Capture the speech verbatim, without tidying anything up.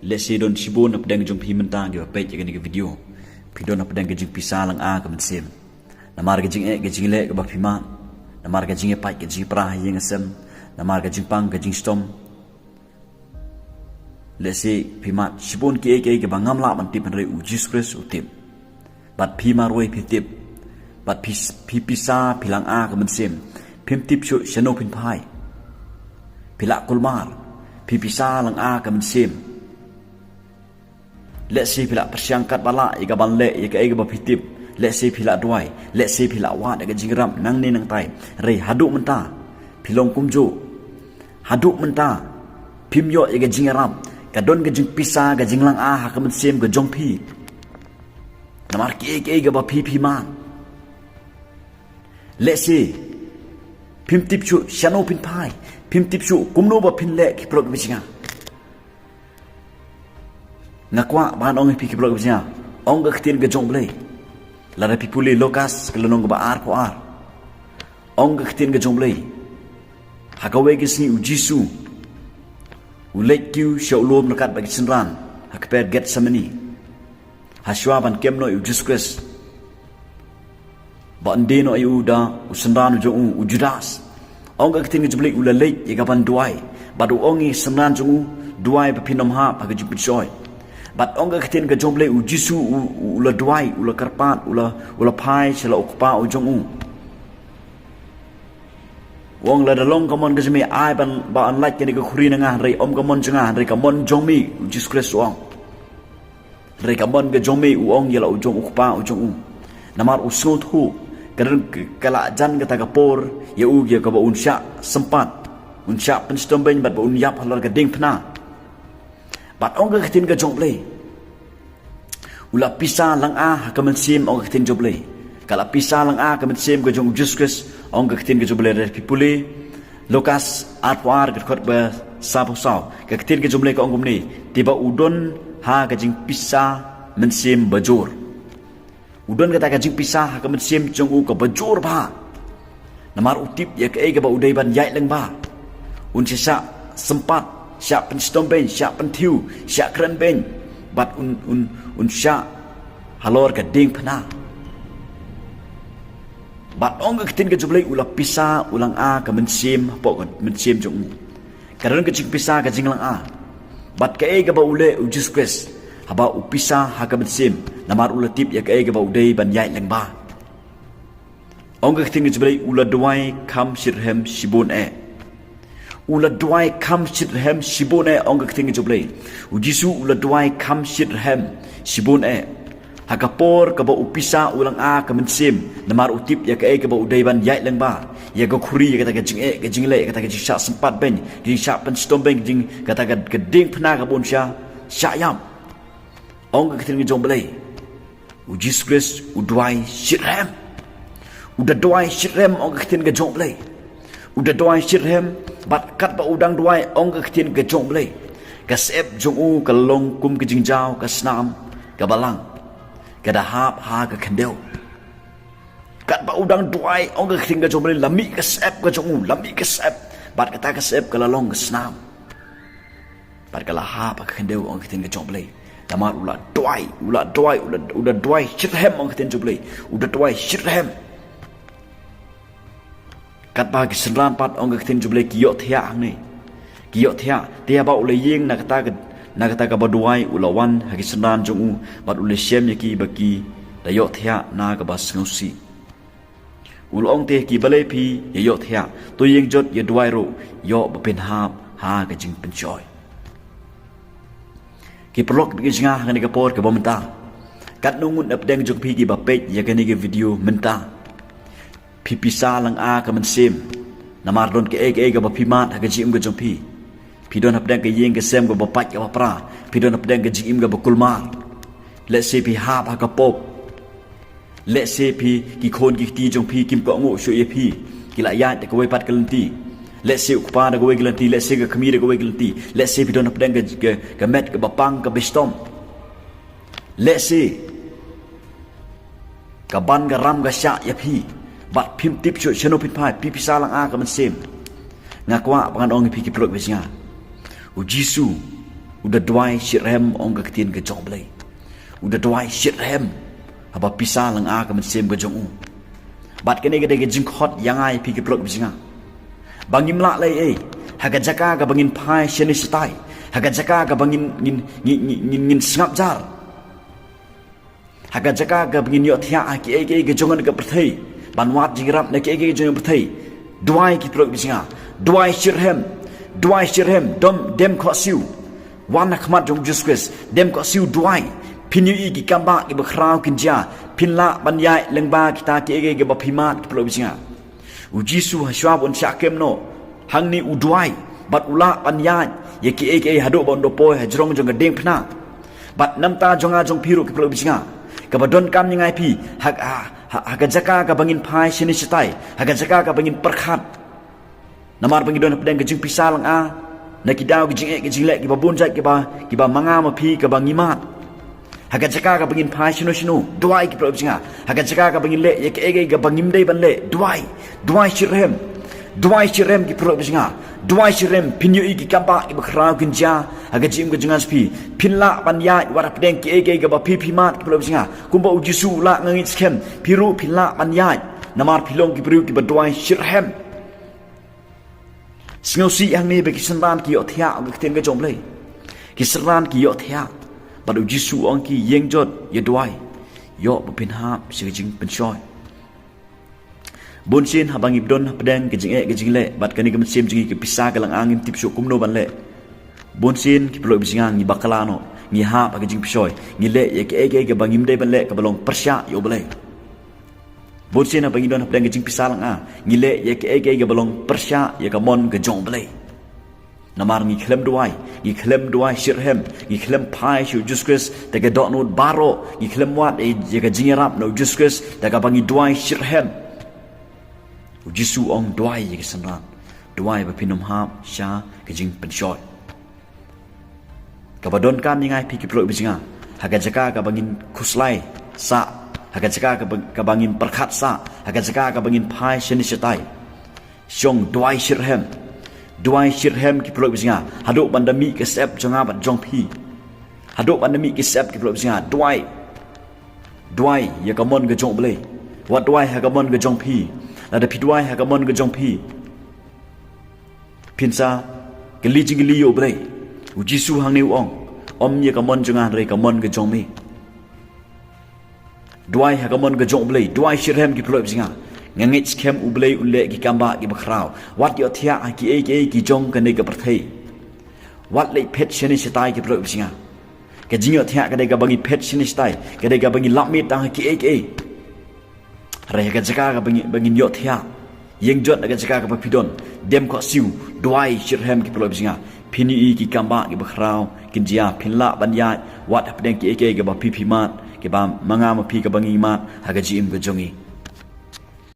Lehse don shibun na pdeng jong phi mynta kiba peit ïa kane ka video. Phi don na pdeng ka jingpisa lang a ka mynsiem. Namar ka jingeh ka jingleh kaba phi mad. Namar ka jingïapait ka jingïapra ha ïing ha sem. Namar ka jingpang ka jingshitom. Lehse phi mad shibun kiei kiei kiba ngam lah ban tip hynrei u Jisu Khrist u tip. Bad phi marwei phi tip. Bad phi, phi pisa phi lang a ka mynsiem. Phim tip shuh shano phin phai. Phi la kulmar. Phi pisa lang a ka mynsiem. Lehse phi la pyrshang katba lah ïa ka ban leh ïa kaei kaba phi tip. Lehse phi la duwai. Lehse phi la wad ïa ka jingïarap nangne nangtai. Hynrei haduh mynta phi long kumjuh. Haduh mynta phim ïoh ïa ka jingïarap. Ka don ka jingpisa ka jinglang a ha ka mynsiem ka jong phi. Namar kiei kiei kaba phi phi mad. Lehse phim tip shuh shano phin phai. Phim tip shuh kumno ba phin leh ki paralok kiba jngai. Nga kwah ban ong ïa phi ki paralok kiba jngai. Ong ka ktien ka jong U Blei. Lada phi pule Lukas ka lynnong kaba arphew ar. Ong ka ktien ka jong U Blei. Ha kawei ka sngi u Jisu u leit kiew sha u lum ryngkat bad ki synran ha kper Getsemani. Hashwa ban kem noh ïa u Jisu Khrist. Ba un die noh ïa u da u synran u jong u, u Judas. Ong ka ktien ka jong U Blei u la leit ïa ka ban duwai. Bad u ong ïa u synran jong u, duwai ba phin ym hap ha ka jingpynshoi. Bad ong ka ktien ka jong U Blei u Jisu u, u, u la duwai, u la kyrpad, u la, u la phai sha la u Kpa u jong u. U ong lada long ka mon ka jong me ai ban ba un lait kane ka khuri na nga hynrei ym ka mon jong nga hynrei ka mon jong me u Jisu Khrist u ong. Hynrei ka mon ka jong me u ong ïa la u jong u Kpa u jong u. Namar u sngewthuh ka don ka, ka la jan kata ka por ïa u ïa kaba un shah sympat. Un shah pynshitom beiñ bad ba un ïap halor ka diengphna. Bad ong ka ktien ka jong U Blei. U la pisa lang a ha ka mynsiem ong ka ktien jong U Blei. Ka la pisa lang a ka mynsiem ka jong u Jisu Khrist ong ka ktien ka jong U Blei lada phi pule. Lukas arphew ar ka dkhot ba saphew saw. Ka ktien ka jong U Blei ka ong kumne. Te ba u don ha ka jingpisa mynsiem bajur. U don kata ka jingpisa ha ka mynsiem jong u kaba jur bha. Namar u tip ïa kaei kaba u dei ban ïaid lyngba. Un shah sympat, shah pynshitom beiñ, shah pynthiew, shah kren beiñ. Bad un, un, un shah halor ka diengphna. Bad ong ka ktien ka jong U Blei u la pisa u lang a ka mynsiem hapoh ka mynsiem jong u. Ka don ka jingpisa ka jinglang a. Bad kaei kaba u leh u Jisu Khrist. Haba u pisa ha ka mynsiem. Namar u la tip ïa kaei kaba u dei ban ïaid lyngba. Ong ka ktien ka jong U Blei u la duwai kham shitrhem shibun eh. U la duwai kham shitrhem shibun eh ong ka ktien ka jong U Blei. U Jisu u la duwai kham shitrhem shibun eh. Ha ka por kaba u pisa u lang a ka mynsiem namar u tip ïa kaei kaba u dei ban ïaid lyngba. Ïa ka khuri ïa kata ka jingeh ka jingleh ïa kata ka jingshah sympat beiñ, ka jingshah pynshitom beiñ, ka jing kata ka, ka diengphna kaba un shah, shah ïap. Ong ka ktien ka jong U Blei. U Jisu Khrist u duwai shitrhem. U da duwai shitrhem ong ka ktien ka jong U Blei. U da duwai shitrhem bad katba u dang duwai ong ka ktien ka jong U Blei. Ka syep jong u ka long kum ka jingjaw ka snam kaba lang. Ka da hap ha ka khyndew. Katba u dang duwai ong ka ktien ka jong U Blei la mih ka syep ka jong u, la mih ka syep. Bad kata ka syep ka la long ka snam. Bad ka la hap ha ka khyndew ong ka ktien ka jong U Blei. Namar u la duwai, u la duwai, u la, u la duwai shitrhem ong ka ktien jong U Blei. U la duwai shitrhem. Katba ki synran pat ong ka ktien jong U Blei ki ïohthiah hangne. Ki ïohthiah, te haba u la ïeng na kata ka, na kata kaba duwai u la wan ha ki synran jong u, bad u la shem ïa ki ba ki da ïohthiah na kaba sngewsih. U la ong te ki balei phi ïa ïohthiah, to ïeng jot ïa duwai ruh, ïoh ba phin hap ha ka jingpynshoi. Ki paralok kiba jngai ha kane ka por kaba mynta. Katno ngut na pdeng jong phi kiba peit ïa kane ka video mynta. Phi pisa lang a ka mynsiem. Namar don kaei kaei kaba phi mad ha ka jingim ka jong phi. Phi don hapdeng ka ïing ka sem kaba pait kaba pra. Phi don hapdeng ka jingim kaba kulmar. Lehse phi hap ha ka pop. Lehse phi ki khun ki kti jong phi kim kohnguh shuh ïa phi. Ki la ïaid da kawei pat ka lynti. Lehse u kpa da kawei ka lynti, lehse ka kmie da kawei ka lynti. Lehse phi don hapdeng ka, ka, ka met kaba pang kaba shitom. Lehse ka ban ka ram ka shah ïa phi. Bad phim tip shuh shano phin phai, phi pisa lang a ka mynsiem. Nga kwah ba ngan ong ïa phi ki paralok kiba jngai. U Jisu U da duwai shitrhem, ong ka ktien ka jong U Blei. U da duwai shitrhem haba pisa langa ka mynsiem ka jong u. Bad kane ka dei ka jingkhot ïa nga ïa phi ki paralok bishna, ba ngim lah leh ei ei ha ka jaka kaba ngin phai shane shatai, ha ka jaka kaba ngin, ngin, ngin, ngin, ngin, ngin sngap jar, ha ka jaka kaba ngin ïohthiah ha kiei kiei ka jong ka pyrthei, ban wad jingïarap na kiei kiei ka jong ka pyrthei. Duwai ki paralok bishna, duwai shitrhem, duwai shitrhem, dom, dem khohsiew. Wan ha khmat jong U Jisu Khrist, dem khohsiew, duwai. Phin ïohi ki kambah kiba khraw kin jia, phin lah ban ïaid lyngba kita kiei kiei kiba phi mad, ki paralok bishna. U Jisu hashwa ba un shah kem noh hangne u duwai, bad u lah ban ïaid ïa kiei kiei haduh ba un da poi hajrong jong ka diengphna. Bad namar kata jong nga jong phi ruh ki paralok bishna, kaba donkam ïa nga ïa phi ha, ha, ha, ha ka jaka kaba ngin phai shane shatai, ha ka jaka kaba ngin pyrkhat. Namar ba ngi don hapdeng ka jingpisa langa, na ki daw ki jingeh ki jingleh kiba bun jait kiba, kiba ma nga ma phi kaba ngi mad. Ha ka jaka kaba ngin phai shano shano, duwai ki paralok bishna. Ha ka jaka kaba ngin leh ïa kiei kiei kaba ngim dei ban leh, duwai. Duwai shitrhem. Duwai shitrhem ki paralok bishna. Duwai shitrhem, phin ïohi ki kambah kiba khraw kin jia ha ka jingim ka jong nga jong phi. Phin lah ban ïaid wat hapdeng kiei kiei kaba phi phi mad, ki paralok bishna. Kumba U Jisu u lah, nga ngeit skhem phi ruh phin lah ban ïaid, namar phi long ki briew kiba duwai shitrhem. Sngewsih hangne ba ki synran ki ïohthiah ha ka ktien ka jong U Blei. Ki synran ki ïohthiah. Bad U Jisu u ong ïa ki, ïeng jot, ïa duwai, ïoh ba phin hap sha ka jingpynshoi. Bunsien haba ngi don hapdeng ka jingeh ka jingleh, bad kane ka mynsiem jong ngi ka pisa ka langa, ngim tip shuh kumno ban leh. Bunsien ki paralok bishna, ngi bakla noh, ngi hap ha ka jingpynshoi, ngi leh ïa kiei kiei kaba ngim dei ban leh, kaba long pyrshah ïa U Blei. Bunsien haba ngi don hapdeng ka jingpisa langa, ngi leh ïa kiei kiei kaba long pyrshah ïa ka mon ka jong U Blei. Namar ngi khlem duwai, ngi khlem duwai shitrhem, ngi khlem phai sha U Jisu Khrist da ka dohnud baroh, ngi khlem wad ïa ka jingïarap na U Jisu Khrist da kaba ngi duwai shitrhem. U Jisu u ong, duwai ïa ki synran, duwai ba phin ym hap sha ka jingpynshoi. Kaba donkam ïa nga ïa phi ki paralok bishna, ha ka jaka kaba ngin khuslai sah, ha ka jaka kaba, kaba ngin pyrkhat sah, ha ka jaka kaba ngin phai shane shatai, shong duwai shitrhem. Duwai shitrhem ki paralok bishna, haduh ban da mih ka syep jong nga bad jong phi. Haduh ban da mih ka syep ki paralok bishna, duwai. Duwai ïa ka mon ka jong U Blei. Wat duwai ha ka mon ka jong phi. Lada phi duwai ha ka mon ka jong phi, phin sa kylli jingkylli ïa U Blei. U Jisu hangne u ong, ym ïa ka mon jong nga hynrei ka mon ka jong me. Duwai ha ka mon ka jong U Blei, duwai shitrhem ki paralok bishna. Nga ngeit skhem U Blei un leh ki kambah kiba khraw. Wat ïohthiah ha kiei kiei ki jong kane ka pyrthei. Wat leit phet shane shatai ki paralok bishna. Ka jingïohthiah ka dei kaba ngi phet shane shatai, ka dei kaba ngi lap miet tang ha kiei kiei. Hynrei ha ka jaka kaba ngi, ba ngin ïohthiah, ïeng jot ha ka jaka kaba phi don, dem khohsiew, duwai shitrhem ki paralok bishna. Phin ïohi ki kambah kiba khraw kin jia, phin lah ban ïaid wat hapdeng kiei kiei kaba phi phi mad, kiba ma nga ma phi kaba ngi mad ha ka jingim ka jong ngi.